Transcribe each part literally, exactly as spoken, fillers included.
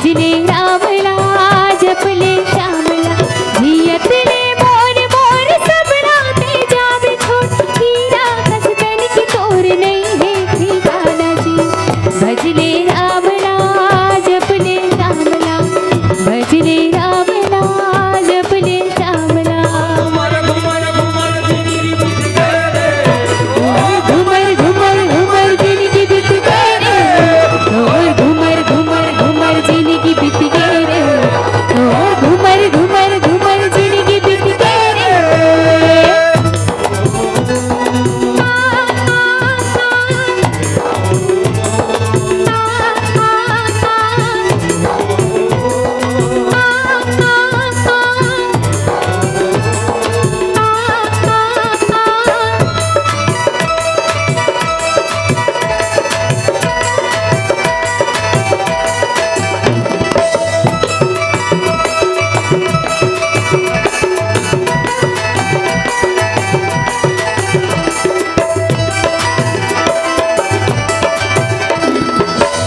जिले राम ला, जप ले श्याम ला, जियत ले मोर, मोर सब नाते जावे छोड़, हीरा कस तनिक तोर नहीं है ठिकाना जी। भजले राम ला, जपले श्याम ला, भजले राम ला, जपले श्याम ला। घुमर, घुमर, घुमर जिनगी बीत गए रे। घुमर, घुमर, घुमर जिनगी बीत गए रे। घुमर, घुमर, घुमर, घुमर जिनगी बीत गए रे। घुमर, घुमर, घुमर जिनगी बीत गए रे।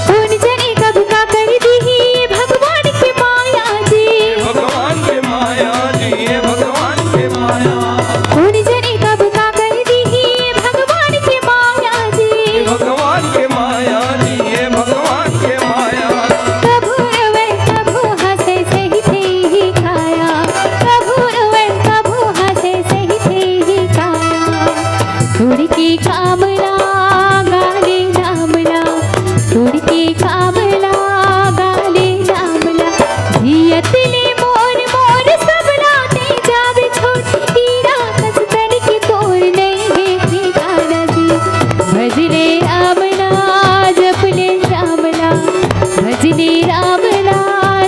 कौन जने कब का कर दीही ये भगवान के माया जी। भगवान के माया जी, ये भगवान के माया। कौन जने कब का कर दीही ये भगवान के माया जी। ये भगवान के माया जी, ये भगवान के माया। कभू रोवे, कभू हंसे, सही थे ही काया। कभू रोवे, कभू हंसे, सही थे ही काया। छोड़ के काम लागा ले नाम ला, छोड़ के काम लागा ले नाम ला। जियत ले मोर, मोर सब नाते जावे छोड़, हीरा कस तनिक तोर नहीं है ठिकाना जी। भजले राम ला, जपले श्याम ला, भजले राम ला,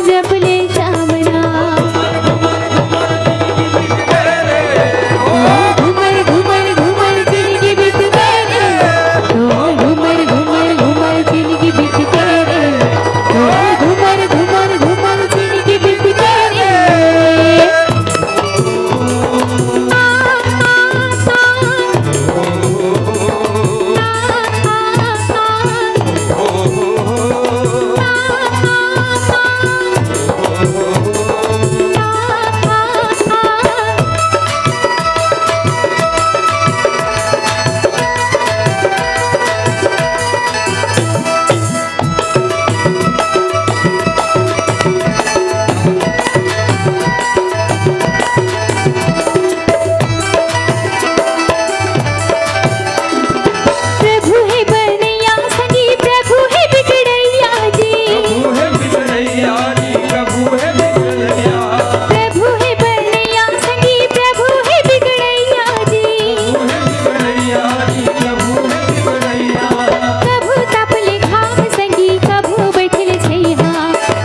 जपले श्याम ला। घुमर, घुमर, घुमर जिनगी बीत गए रे। घुमर, घुमर, घुमर जिनगी बीत गए रे। घुमर, घुमर, घुमर जिनगी बीत गए रे। प्रभु हे बनैया संगी, प्रभु हे बिगड़ैया जी। प्रभु हे बिगड़ैया जी, प्रभु हे बिगड़ैया। प्रभु हे बनैया संगी, प्रभु हे बिगड़ैया जी। प्रभु हे बिगड़ैया जी, प्रभु हे बिगड़ैया। कभू तपले घाम संगी, कभू बैठले छैहा।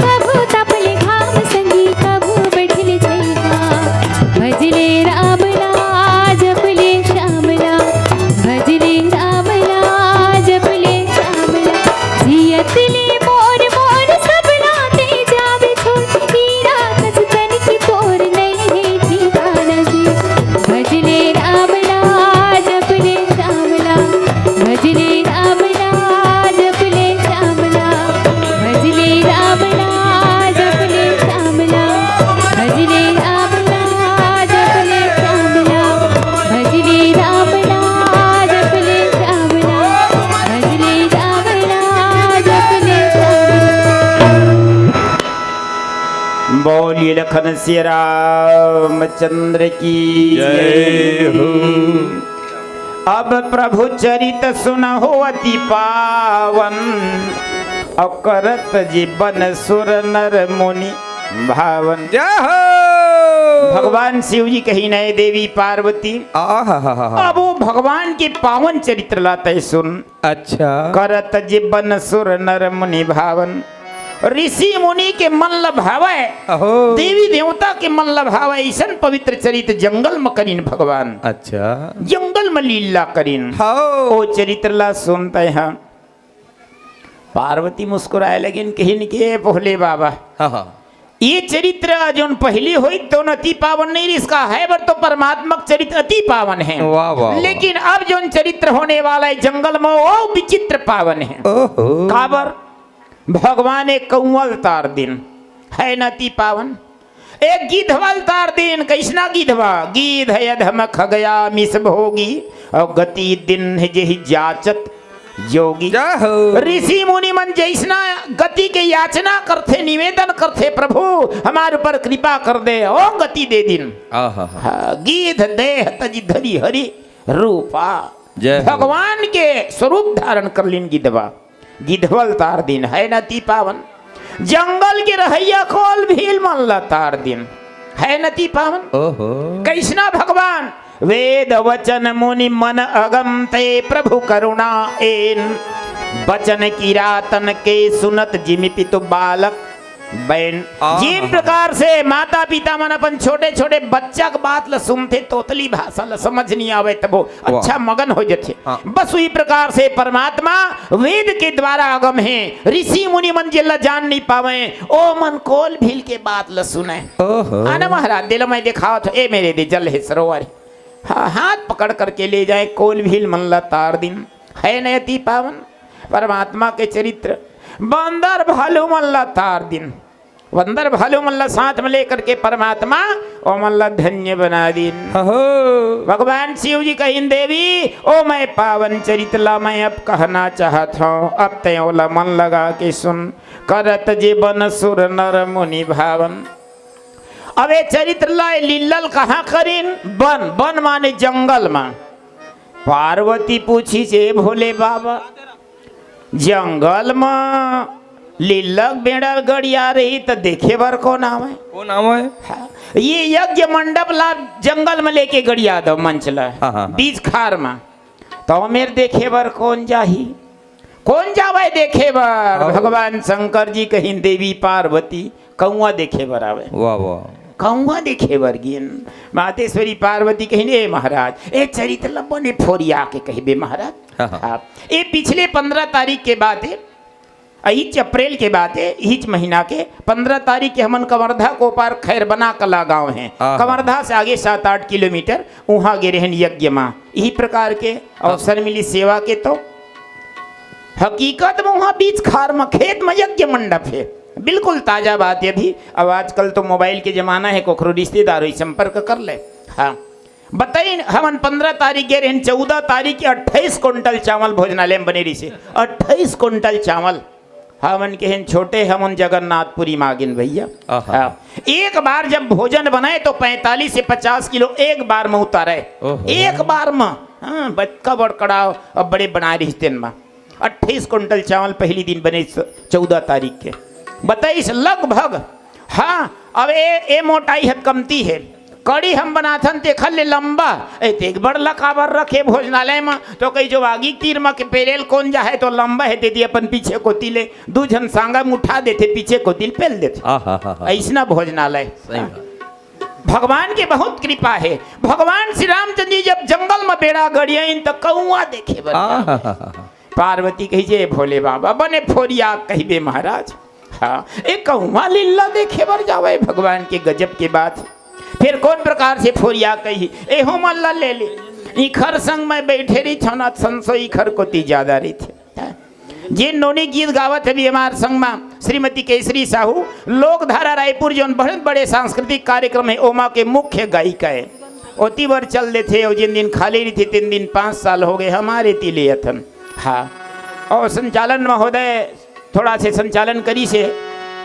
कभू तपले घाम संगी, कभू बैठले छैहा। भजले राम ला, जपले श्याम ला। भजले राम ला, जपले श्याम ला। जियत ले मोर, मोर सब नाते जावे छोड़, हीरा कस तनिक तोर नहीं है ठिकाना जी। भजले राम ला, जपले श्याम ला। भजले राम ला, जपले श्याम ला। भजले राम ला, जपले श्याम ला। भजले राम ला, जपले श्याम ला। भजले राम ला, जपले श्याम ला। भजले राम ला, जपले श्याम ला। बोलिए लखन सिया रामचंद्र की जय हो। अब प्रभु चरित सुनहु अति पावन, अउ करत जीवन सुर नर मुनि भावन। जय हो। भगवान शिव जी कहिन हे देवी पार्वती, आहा हा हा हा। अब वो भगवान के पावन चरित्र ला तैं सुन। अच्छा। करत जीवन सुर नर मुनि भावन। ऋषि मुनि के मन ल भावय, अहो। देवी देवता के मन ल भावय, अइसन पवित्र चरित जंगल म करिन भगवान। अच्छा। जंगल म लीला करिन। हव। ओ चरित्र ला सुन तैं ह। पार्वती मुस्कुराय लगिन, कहिन के भोले बाबा। हाँ, हाँ। ये चरित्र जोन पहिली होई, तोन अति पावन नहीं रिहिस, का हे बर तो परमात्मा के चरित्र अति पावन हे। वाह, वाह, वाह। लेकिन अब जोन चरित्र होने वाला हे जंगल म, वो विचित्र पावन हे। ओहो। काबर? भगवान एक कौवल तार दिन, है नती पावन। एक गिधवल तार दिन, कैसना गिधवा? गिध अधम खगया मिस भोगी, और गति दिन है जेहि जाचत जोगी। जय हो। ऋषि मुनि मन जैसना गति के याचना करथे, निवेदन करथे, "प्रभु, हमारे ऊपर कृपा कर दे, ओ गति दे दिन।" आहा हा। हाँ, गिध देह तजि धरि हरि रूपा। जय हो। भगवान के स्वरूप धारण कर लीन गिधवा। गिधवल तार दिन, है नती पावन। जंगल के रहैया कोल भील मन ला तार दिन, है नती पावन। ओहो। कैसना भगवान? "वेद वचन मुनि मन अगम, ते प्रभु करुणा एन। वचन किरातन के सुनत जिमि पितु बालक बैन।" आहा। जिन प्रकार से माता पिता मन अपन छोटे छोटे बच्चा के बात ला सुनथे, तोतली भाषा ला समझ नहीं आवे, तब वो वाह। अच्छा मगन हो जथे। हाँ। बस उही प्रकार से परमात्मा वेद के द्वारा अगम हे, ऋषि मुनि मन जेला जान नहीं पावे, ओ मन कोल भील के बात ला सुने। ओहो। आना महाराज, दे ला मैं देखावत हूँ, ए मेरे दे जल हे सरोवर हे। हाँ, हाथ पकड़ करके ले जाए, कोल भील मन ला तार दिन, है नती पावन। परमात्मा के चरित्र, बंदर भालू मन ला तार दिन, बंदर भालू मन ला साथ में लेकर के परमात्मा ओ मन ला धन्य बना दिन। अहो। भगवान शिव जी कहिन, "देवी, ओ मैं पावन चरित ला मैं अब कहना चाहत हूँ, अब तैं ओला मन लगा के सुन, करत जे बन सुर नर मुनि भावन।" अब ये चरित्र ला, ये लीलल कहाँ करिन? बन, बन माने जंगल में। पार्वती पूछी से, "भोले बाबा, जंगल म लीलक बेड़ा गड़िया रही त देखे बर कौन आवे?" कौन आवे? हाँ, ये यज्ञ मंडप ला जंगल म लेके गड़िया दो मंच ला, हाँ, हाँ, हाँ। बीच खार म, तो मेर देखे बर कौन जाही? कौन जावे देखे बर? हाँ। भगवान शंकर जी कहिन, देवी पार्वती कौआ देखे बर आवे। वाह, वाह। कौआ देखे बर गिन। मातेश्वरी पार्वती कहिन, "ए महाराज, ए चरित ल बने फोरिया के कहिबे महाराज।" हाँ, हाँ। हाँ। ए पिछले पंद्रह तारीख के बात हे, इहिच अप्रैल के बात हे, इहिच महीना के पंद्रह तारीख के हमन कवर्धा कोपार खैरबना कला गांव हे। हाँ, हाँ। कवर्धा से आगे सात आठ किलोमीटर, उहाँ गे रहेन यज्ञ मा। इही प्रकार के अवसर मिली सेवा के तो। हकीकत में उहाँ बीच खार म, खेत म यज्ञ मंडप हे। बिल्कुल ताजा बात हे अभी। अब आजकल तो मोबाइल के जमाना हे, कोखरो रिश्तेदार होई, संपर्क कर ले। हाँ, बताई, हमन पंद्रह तारीख गे रहेन, चौदह तारीख के अट्ठाईस कुंटल चावल भोजनालय म बने रहिसे। अट्ठाईस कुंटल चावल। हमन कहेन, "छोटे हमन जगन्नाथपुरी मागिन भैया।" आहा। हाँ, एक बार जब भोजन बनाए तो पैंतालीस से पचास किलो एक बार म उतारे। ओहो। एक बार म, हाँ, बड़का बड़कड़ा अब बड़े बनाए रहिस तेन म। अट्ठाईस कुंटल चावल पहली दिन बने स-, चौदह तारीख के। बताइस लगभग, हाँ, अब ए, ए मोटाई ह कमती हे। कड़ी हम बनाथन तेखर ले लंबा, ए तेक बड़ ल काबर रखे भोजनालय म? तो कही जो आगी तीर म के पेरेल कोन जाहे तो लंबा हे, तेती अपन पीछे कोती ले दू झन सांगा म उठा देथे, पीछे कोती ले पेल देथे। आहा हा हा। अइसना भोजनालय। सही बात। भगवान के बहुत कृपा हे। भगवान श्री रामचंद्र जी जब जंगल म बेड़ा गड़ियाइन त कौआ देखे बर आहा हा हा। पार्वती कही, "जे भोले बाबा, बने फोरिया कहिबे महाराज।" हाँ, ए कौआ लीला देखे बर जावे भगवान के, गजब के बात। फिर कौन प्रकार से फोरिया कही, "एहो मन ला ले ले।" इखर संग मैं बैठे रही छौना संसो इखर कोती ज्यादा रही थे। हाँ? जे नोनी गीत गावत हे भी हमार संग मा श्रीमती केसरी साहू, लोकधारा रायपुर, जोन बहुत बड़े सांस्कृतिक कार्यक्रम हे, ओमा के मुख्य गायिका हे। ओती बर चल देथे, अउ जिन दिन खाली रहिथे, तीन दिन पाँच साल हो गए हमारे तिले अथन। हाँ, और संचालन महोदय थोड़ा से संचालन करी से,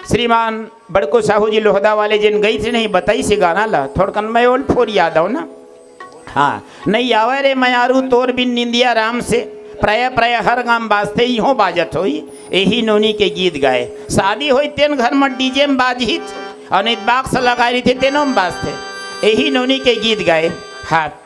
श्रीमान बड़को साहू जी लोहदा वाले, जिन गई से नहीं बताई से गाना ला, थोड़कन मैं ओल फोर याद आओ ना। हाँ, नहीं आवे रे मयारू तोर बिन निंदिया राम से, प्राय प्राय हर गाम बाजथे, इहो बाजत होई, एही नोनी के गीत गाए। शादी होई तेन घर में डीजे में बाजहित, और नहीं बाक्स लगाए रहिथे, तेनो में बाजथे, एही नोनी के गीत गाए। हाँ,